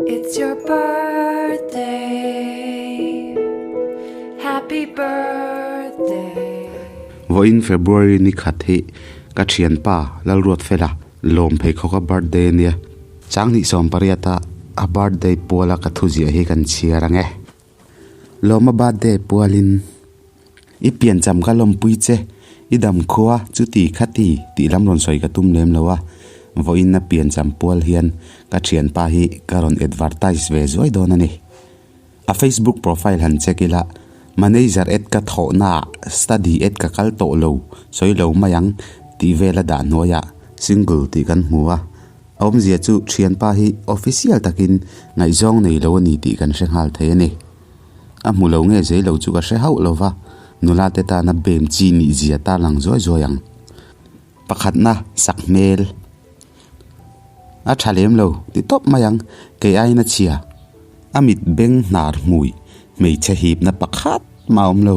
It's your birthday, happy birthday. Vawiin February ni khat hi ka thianpa Lalruatfela lawm pheikhawk a birthday a nia. Changhnih 18 a a birthday puala ka thuziah hi kan chhiar ang e. Lawma birthday pualin i piancham ka lawmpui che, i dam khua chuti khati tih lam rawn sawi ka tum lem lo a, vawiin a piancham pual hian ka thianpa hi ka rawn advertise ve zuai dawn a ni. A Facebook profile han check ila, manager at ka thawhnaah study at ka kal tawh lo, sawi lo mai ang tih vel a dah hnuaiah single tih kan hmu a. A awmzia chu thianpa hi official takin ngaihzawng nei lo a ni tih kan hre nghal thei a ni. A hmu lo nge zei lo chu ka hre hauh lo va, nula te tana bem chi nih zia ta lang zuai zuai ang. Pakhatna sak hmel a tha lem lo ti tawp mai ang, kei aiin a chhia. A mit beng hnar hmui hmeichhe hipna pakhat mah a awm lo.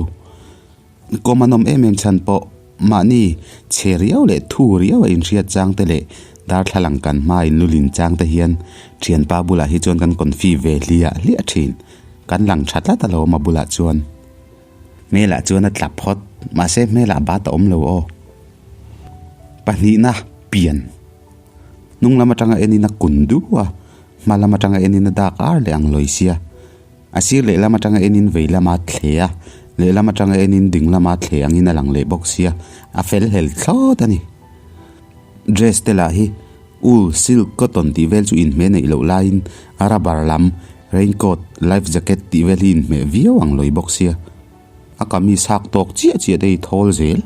Kawm a nawm em em chhan pawh mahni chhe riau leh thu riau a inhriat chang te leh darthlalang kan hma in lulin chang te hian thianpa bulah hi chuan kan confi ve hliah hliah thin. Kan lang tha tlat alawm a bulah chuan. Hmelah chuan a tla phawt, mahse hmelah bat a awm lo aw. Pahnihna, pian. Hnung lam atanga enin a kun du a, hma lam atanga enin a dak ar leh ang lawi sia. A sir lehlam atanga enin vei lama thle a, lehlam atanga enin ding lama thle angin a lang leh bawk sia, a fel hlel thlawt a ni. Dress te lah hi wool, silk, cotton tih vel chu inhmeh neih loh laiin a rubber lam, raincoat, life jacket tih vel hi inhmeh viau ang lawi bawk sia. A kamis hak tawk chiah chiah te hi thawl zel.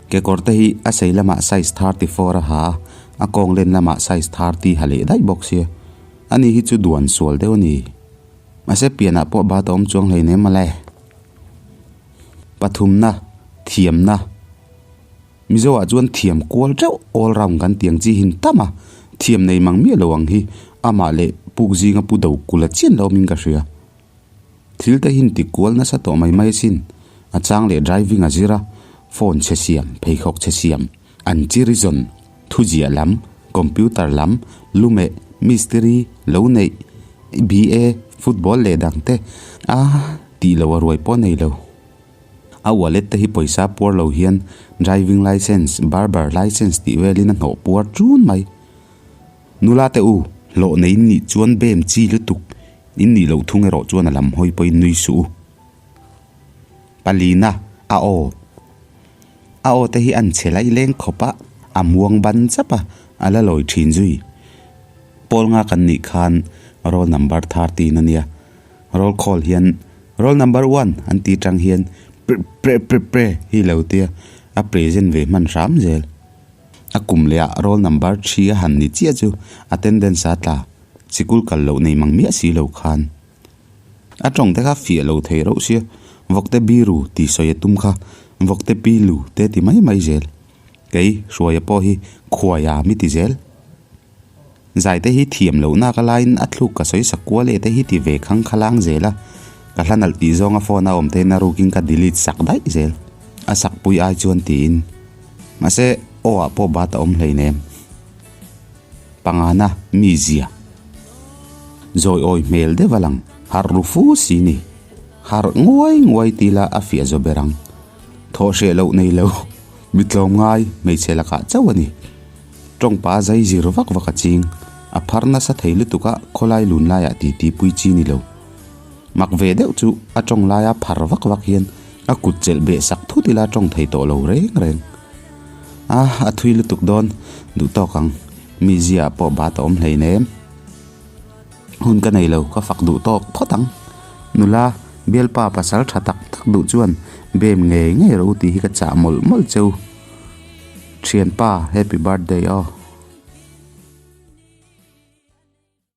Kekawr te hi a sei lamah size 34 a ha a, a kawng len lamah size 30 ha leh daih bawk sia. Ani hi chu duan sual deuh a ni. Mahse pianah pawh bat a awm chuang hleinem mawle. Pathumna, thiamna. Mizoah chuan thiam kual teuh all round kan tiang chi hin tam a, thiam nei mang miah lo ang hi amah leh puk zinga pu do kul a chian lo awmin ka hria. Thil te hin ti kual nasa tawh mai mai asin, a chang leh driving a zir a, phone chhe siam, pheikhawk chhe siam, an chi reason, thuziah lam, computer lam, lumeh, mistiri, lo neih, BA, football leh dang te a tih loh a ruai pawh nei lo. A wallet te hi pawisa puar lo hian driving licence, barber licence tih velin a hnawh puar chun mai. Nula te u, hlawh nei in nih chuan bem chi lutuk in nih loh thung erawh chuan a lam hawi pawhin nui suh u. Palina, a aw. A aw te hi an chhe laih leng khawp a, a muang ban chap a, a la lawi thin zui. Pawl nga kan nih khan roll number 13 a nia. Roll call hian roll number one an tih tang hian pre pre pre pre hi lo tia a present ve hman hram zel. A kum leh ah roll number 3 a han ni chiah chu attendance a tla sikul kal loh nei mang miah si lo khan. A tawng te kha fiah lo thei reuh sia, vawkte biru tih sawi a tum kha, vawkte pilu te ti mai mai zel. Kei Hruaia pawh hi khuaia mi ti zel. Zai te hi thiam loh nak a laiin a thluk ka sawi sak kual e te hi ti ve khang khalang zel a, ka hla nalh tih zawnga phone a awm te na rukin ka delete sak daih zel. A sak pui ai chuan tiin. Mahse aw ah pawh bat a awm hleinem. Pangana mizia. Zawi awi hmel deuh a lang, harh ru fu si ni. Harh nguai nguai ti la a fiah zo ber ang. Thawh hreh loh nei lo, mi tlawm ngai hmeichhe lakah chauh a ni. Tawngpa zai zir vak vak a ching, a phar nasa thei lutuk a khawlai lun laiah titi pui chi ni lo. Mak ve deuh chu a tawng laia phar vak vak hian a kut chelh beh sak thut ila tawng thei tawh lo reng reng. A, a thui lutuk dawn, duh tawk ang, mi ziaah pawh bat a awm hleinem. Hun ka nei lo, ka fak duh tawk phawt ang. Nula, bialpa pasal tha tak tak duh chuan bem ngei ngei rawh u tih hi ka chah mawlh mawlh cheu. Thianpa, happy birthday aw.